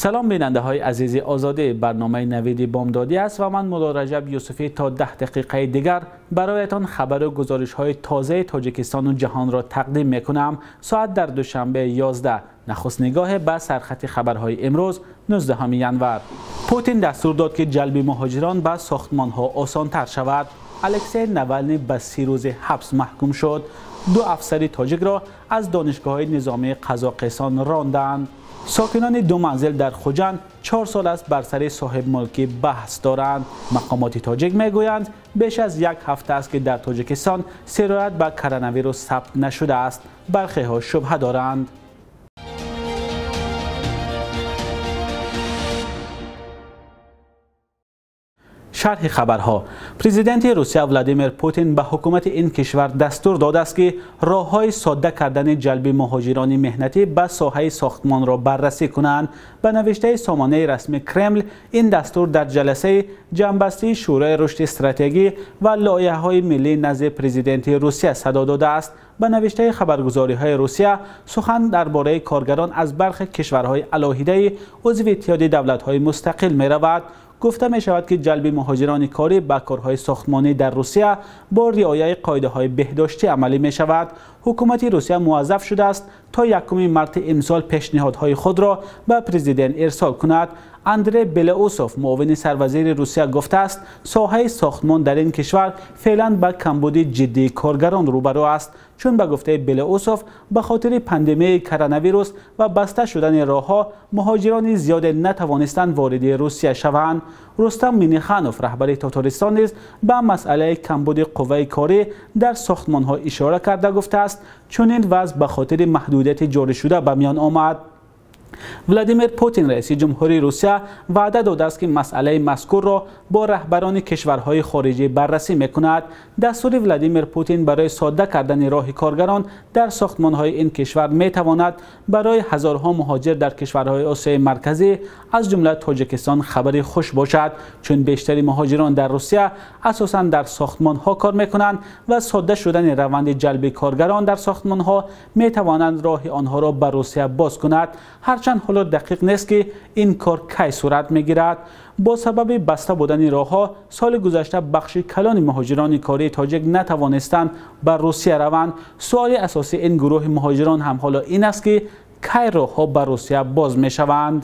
Салом бинандаҳои азизи Озодӣ, барномаи Навиди Бомдодӣ аст ва ман Мулло Раҷаб Юсуфӣ то 10 дақиқаи дигар барояттон хабар ва гузоришҳои тозаи Тоҷикистон ва ҷаҳонро тақдим мекунам. Соат дар Душанбе 11. Нахуст нигоҳ ба сархати хабарҳои имрӯз 19 январ. Путин дастур дод, ки ҷалби муҳоҷирон ба сохтмонҳо осонтар шавад. Алексей Навалний ба 30 рӯзи ҳабс маҳкум шуд. Ду афсари тоҷикро аз донишгоҳҳои низомии Қазоқистон ронданд. Сокинони ду манзил дар Хуҷанд 4 сол аст бар сари соҳибмулкӣ баҳс доранд. Мақомоти тоҷик мегӯянд, беш аз як ҳафта аст, ки дар Тоҷикистон сироят ба коронавирус сабт нашудааст. Бархеҳо шубҳа доранд. Шарҳи хабарҳо. Президенти Русия Владимир Путин ба ҳукумати ин кишвар дастур додааст, ки роҳҳои содда кардани ҷалби муҳоҷирони меҳнатӣ ба соҳаи сохтмонро баррасӣ кунанд. Ба навиштаи сомонаи расмии Кремл, ин дастур дар ҷаласаи ҷамъбастии Шӯрои рушди стратегӣ ва лоиҳаҳои миллӣ назди президенти Русия садо додааст. Ба навиштаи хабаргузориҳои Русия, сухан дар бораи коргарон аз бархе кишварҳои алоҳидаи узви Иттиҳоди давлатҳои мустақил меравад. Гуфта мешавад, ки ҷалби муҳоҷирони корӣ ба корҳои сохтмонӣ дар Русия бо риояи қоидаҳои беҳдоштӣ амалӣ мешавад. Ҳукумати Русия муваззаф шудааст то 1 марти имсол пешниҳодҳои худро ба президент ирсол кунад. Андрей Белоусов, муовини сарвазири Русия, гуфтааст, соҳаи сохтмон дар ин кишвар феълан ба камбуди ҷиддии коргарон рӯбарӯ аст. Чун ба гуфтаи Белоусов, ба хотири пандемияи коронавирус ва баста шудани роҳҳо муҳоҷирони зиёде натавонистанд вориди Русия шаванд. Рустам Минниханов, раҳбари Тотористон, низ ба масъалаи камбуди қувваи корӣ дар сохтмонҳо ишора карда гуфтааст, чунин вазъ ба хотири маҳдудияти ҷорӣ шуда ба миён омад. Владимир Путин, раиси ҷумҳурии Русия, ваъда додааст, ки масъалаи мазкурро бо раҳбарони кишварҳои хориҷӣ баррасӣ мекунад. Дастури Владимир Путин барои содда кардани роҳи коргарон дар сохтмонҳои ин кишвар метавонад барои ҳазорҳо муҳоҷир дар кишварҳои Осиёи Марказӣ, аз ҷумла Тоҷикистон, хабари хуш бошад, чун бештари муҳоҷирон дар Русия асосан дар сохтмонҳо кор мекунанд ва содда шудани раванди ҷалби коргарон дар сохтмонҳо метавонанд роҳи онҳоро ба Русия боз кунад. Ҳарчанд ҳоло дақиқ нест, ки ин кор кай сурат мегирад. Бо сабаби баста будани роҳҳо соли гузашта бахши калони муҳоҷирони кории тоҷик натавонистанд ба Русия раванд. Суоли асосии ин гурӯҳи муҳоҷирон ҳам ҳоло ин аст, ки кай роҳҳо ба Русия боз мешаванд.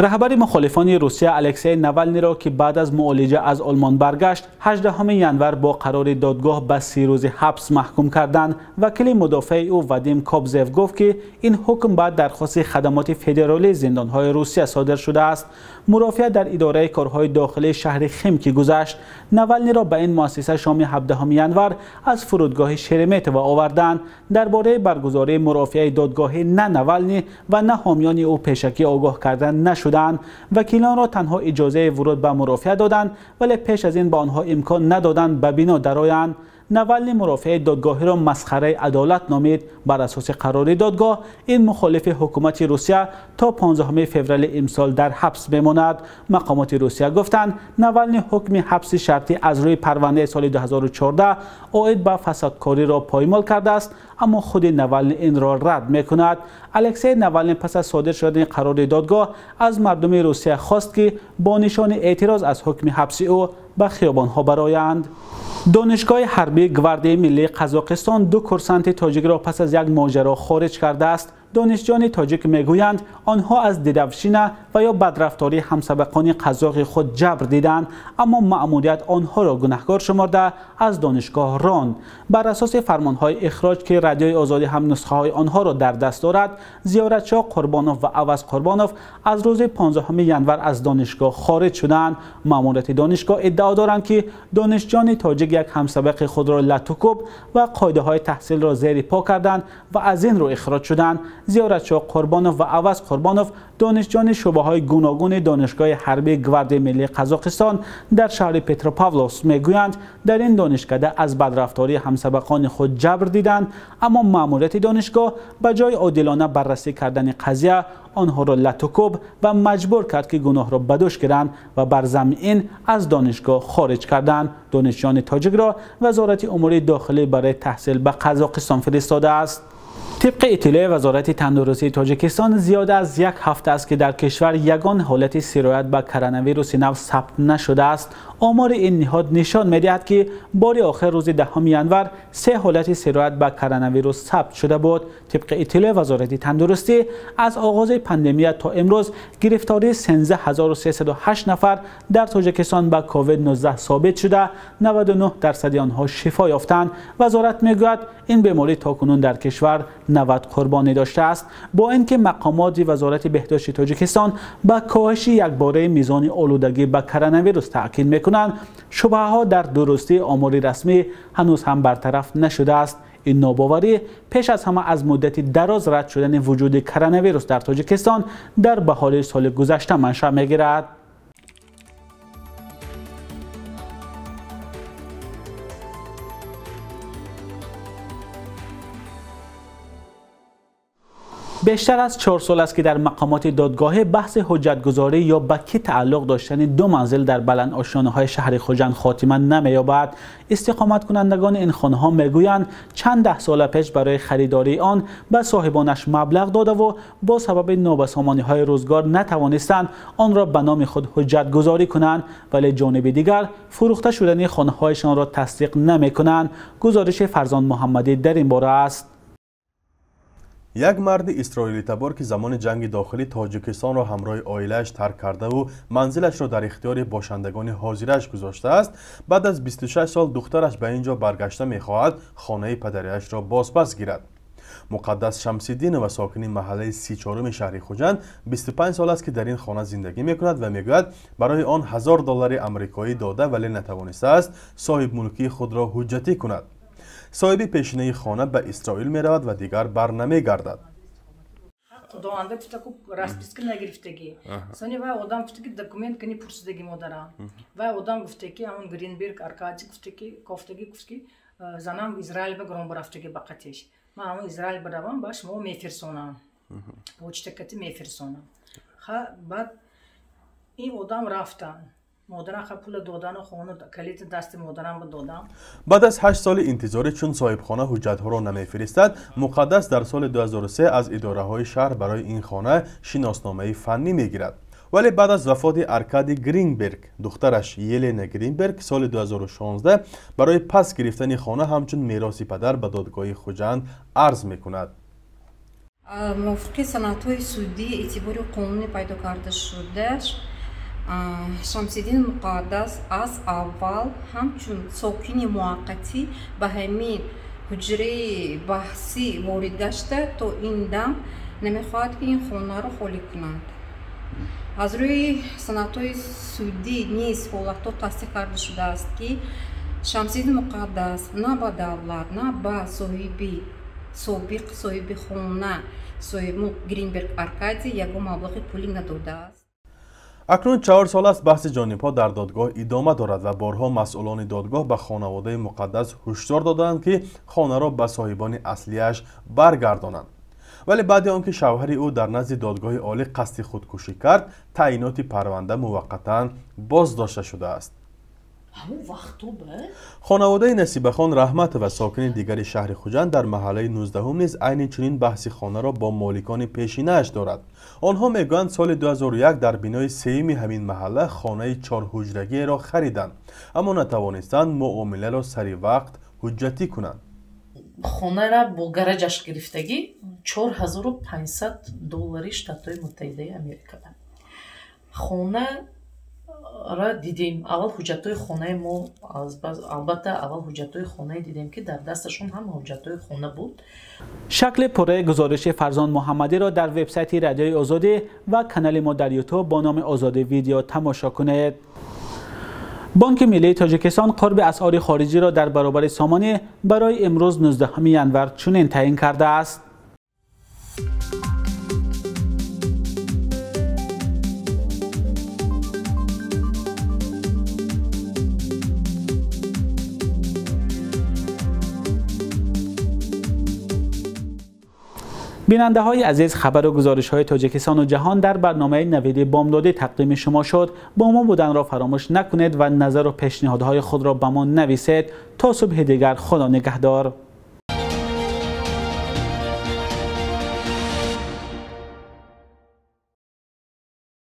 Раҳбари мухолифони Русия Алексей Навалниро, ки баъд аз муолиҷа аз Олмон баргашт, 18 январ бо қарори додгоҳ ба 30 рӯзи ҳабс маҳкум карданд. Вакили мудофеи ӯ Вадим Кобзев гуфт, ки ин ҳукм ба дархости хадамоти федералии зиндонҳои Русия содир шудааст. Мурофиа дар идораи корҳои дохилии шаҳри Химки гузашт. Навалниро ба ин муассиса шоми 17 январ аз фурудгоҳи Шереметьево оварданд. Дар бораи баргузории мурофиаи додгоҳӣ на Навални ва на ҳомиёни ӯ пешакӣ огоҳ карда нашуданд. Вакилонро танҳо иҷозаи вуруд ба мурофиа доданд, вале пеш аз ин ба онҳо имкон надоданд ба бино дароянд. Навални мурофиаи додгоҳиро масхараи адолат номид. Бар асоси қарори додгоҳ, ин мухолифи ҳукумати Русия то 15 феврали имсол дар ҳабс мемонад. Мақомоти Русия гуфтанд, Навални ҳукми ҳабси шартӣ аз рӯи парвандаи соли 2014 оид ба фасодкориро поймол кардааст, аммо худи Навални инро рад мекунад. Алексей Навални пас аз содир шудани қарори додгоҳ аз мардуми Русия хост, ки бо нишони эътироз аз ҳукми ҳабси ӯ ба хиёбонҳо бароянд. Донишгоҳи ҳарбии Гвардияи миллии Қазоқистон ду курсанти тоҷикро пас аз як моҷаро хориҷ кардааст. Донишҷӯёни тоҷик мегӯянд, онҳо аз дидавшина ва ё бадрафтории ҳамсабақони қазоқи худ ҷабр диданд, аммо маъмурият онҳоро гунаҳкор шуморда аз донишгоҳ ронд. Бар асоси фармонҳои ихроҷ, ки Радиои Озодӣ ҳам нусхаҳои онҳоро дар даст дорад, Зиёратшоҳ Қурбонов ва Аваз Қурбонов аз рӯзи 15 январ аз донишгоҳ хориҷ шуданд. Маъмурияти донишгоҳ иддао доранд, ки донишҷӯёни тоҷик як ҳамсабақи худро латукӯб ва қоидаҳои таҳсилро зери по карданд ва аз ин рӯ ихроҷ шуданд. Зиёратшоҳ Қурбонов ва Аваз Қурбонов донишҷӯёни шӯъбаҳои гуногуни Донишгоҳи ҳарбии Гвардияи миллии Қазоқистон дар шаҳри Петропавловск мегӯянд, дар ин донишкада аз бадрафтории ҳамсабақони худ ҷабр диданд, аммо маъмурияти донишгоҳ ба ҷои одилона баррасӣ кардани қазия онҳоро латукӯб ва маҷбур кард, ки гуноҳро ба дӯш гиранд ва бар замми ин аз донишгоҳ хориҷ карданд. Донишҷӯёни тоҷикро Вазорати умури дохилӣ барои таҳсил ба Қазоқистон фиристодааст. Тибқи иттилои Вазорати тандурустии Тоҷикистон, зиёда аз як ҳафта аст, ки дар кишвар ягон ҳолати сироят ба коронавируси нав сабт нашудааст. Омори ин ниҳод нишон медиҳад, ки бори охир рӯзи 10 январ 3 ҳолати сироят ба коронавирус сабт шуда буд. Тибқи иттилои Вазорати тандурустӣ, аз оғози пандемия то имрӯз гирифтории 13308 нафар дар Тоҷикистон ба COVID-19 собит шуда, 99% онҳо шифо ёфтанд. Вазорат мегӯяд, ин беморӣ то кунун дар кишвар 90 қурбонӣ доштааст. Бо ин ки мақомоти Вазорати беҳдошти Тоҷикистон ба коҳиши якбораи мизони олудагӣ ба коронавирус таъкид мекунанд, шубҳаҳо дар дурустии омори расмӣ ҳанӯз ҳам бартараф нашудааст. Ин нобоварӣ пеш аз ҳама аз муддати дароз рад шудани вуҷуди коронавирус дар Тоҷикистон дар баҳори соли гузашта маншаъ мегирад. Бештар аз 4 сол аст, ки дар мақомоти додгоҳӣ баҳси ҳуҷҷатгузорӣ ё ба кӣ тааллуқ доштани 2 манзил дар баландошёнаҳои шаҳри Хуҷанд хотима намеёбад. Истиқоматкунандагони ин хонаҳо мегӯянд, чанд даҳ сола пеш барои харидории он ба соҳибонаш маблағ додаву бо сабаби нобасомониҳои рӯзгор натавонистанд онро ба номи худ ҳуҷҷатгузорӣ кунанд, вале ҷониби дигар фурӯхта шудани хонаҳояшонро тасдиқ намекунанд. Гузориши Фарзон Муҳаммадӣ дар ин бора аст. Як марди исроилитабор, ки замони ҷанги дохилӣ Тоҷикистонро ҳамроҳи оилааш тарк кардаву манзилашро дар ихтиёри бошандагони ҳозираш гузоштааст, баъд аз 26 сол духтараш ба ин ҷо баргашта мехоҳад хонаи падариашро бозпас гирад. Муқаддас Шамсиддинова, сокини маҳаллаи 34-уми шаҳри Хуҷанд, 25 сол аст, ки дар ин хона зиндагӣ мекунад ва мегӯяд, барои он $1000 амрикоӣ дода, вале натавонистааст соҳибмулкии худро ҳуҷҷатӣ кунад. Соҳиби пешинаи хона ба Исроил меравад ва дигар бар намегардад. Худованда гуфта, ку расписка нагирифтагӣ. Сони вай одам гуфта, ки документ кани пурсидагӣ модарам. Вай одам гуфта, ки ҳамон Гринберг Аркадий гуфта, ки кофтагӣ гуфт, ки занам Израил ба гром рафтагӣ ба қатиш. Ман ҳамон Израил баравам, ба шумо мефирсонам. Почта кати мефирсонам. Ха баъд ин одам рафтан. Модарам ха пула додану хона калити дасти модарам додам. Баъд аз 8 соли интизорӣ, чун соҳибхона ҳуҷҷатҳоро намефиристад, Муқаддас дар соли 2003 аз идораҳои шаҳр барои ин хона шиносномаи фаннӣ мегирад. Вале баъд аз вафоти Аркадий Гринберг, духтараш Елена Гринберг соли 2016 барои пас гирифтани хона ҳамчун мероси падар ба додгоҳи Хуҷанд арз мекунад. Мувофиқи санадҳои судӣ эътибори қонунӣ пайдо карда шудааш, Шамсиддин Муқаддас аз аввал ҳамчун сокини муваққатӣ ба ҳамин ҳуҷраи баҳсӣ ворид гашта, то ин дам намехоҳад, ки ин хонаро холӣ кунад. Аз рӯи санадҳои судӣ низ ҳолатҳо тасдиқ карда шудааст, ки Шамсиддин Муқаддас на ба давлат, на ба соҳиби собиқ соҳиби хона соҳибмулк Гринберг Аркадий ягон маблағи пулӣ надодааст. Акнун 4 сол аст баҳси ҷонибҳо дар додгоҳ идома дорад ва борҳо масъулони додгоҳ ба хонаводаи Муқаддас ҳушдор доданд, ки хонаро ба соҳибони аслиаш баргардонанд. Вале баъди он ки шавҳари ӯ дар назди додгоҳи олӣ қасди худкушӣ кард, таъиноти парванда муваққатан боздошта шудааст. Хонаводаи Насибахон Раҳматова, сокини дигари шаҳри Хуҷанд дар маҳаллаи 19 низ айни чунин баҳси хонаро бо моликони пешинааш дорад. Онҳо мегӯянд, соли 2001 дар бинои сеюми ҳамин маҳалла хонаи 4ҳуҷрагиеро хариданд, аммо натавонистанд муомиларо сари вақт ҳуҷҷатӣ кунанд. Хонара бо гараҷаш гирифтагӣ $4500 Штатҳои Муттаҳидаи Америка. Хона ра дидем, аввал ҳуҷҷатҳои хонаи мо, албатта аввал ҳуҷҷатҳои хонаи дидем, ки дар дасташон ҳама ҳуҷҷатҳои хона буд. Шакли пурраи гузориши Фарзон Муҳаммадиро дар вебсайти Радиои Озодӣ ва канали мо дар Ютуб бо номи Озодӣ видео тамошо кунед. Бонки Миллии Тоҷикистон қурби асъори хориҷиро дар баробари сомонӣ барои имрӯз 19 январ чунин таъин кардааст. Бинандаҳои азиз, хабару гузоришҳои Тоҷикистону ҷаҳон дар барномаи Навиди Бомдодӣ тақдими шумо шуд. Бо мо буданро фаромӯш накунед ва назару пешниҳодҳои худро ба мо нависед. То субҳи дигар, Худо нигаҳдор.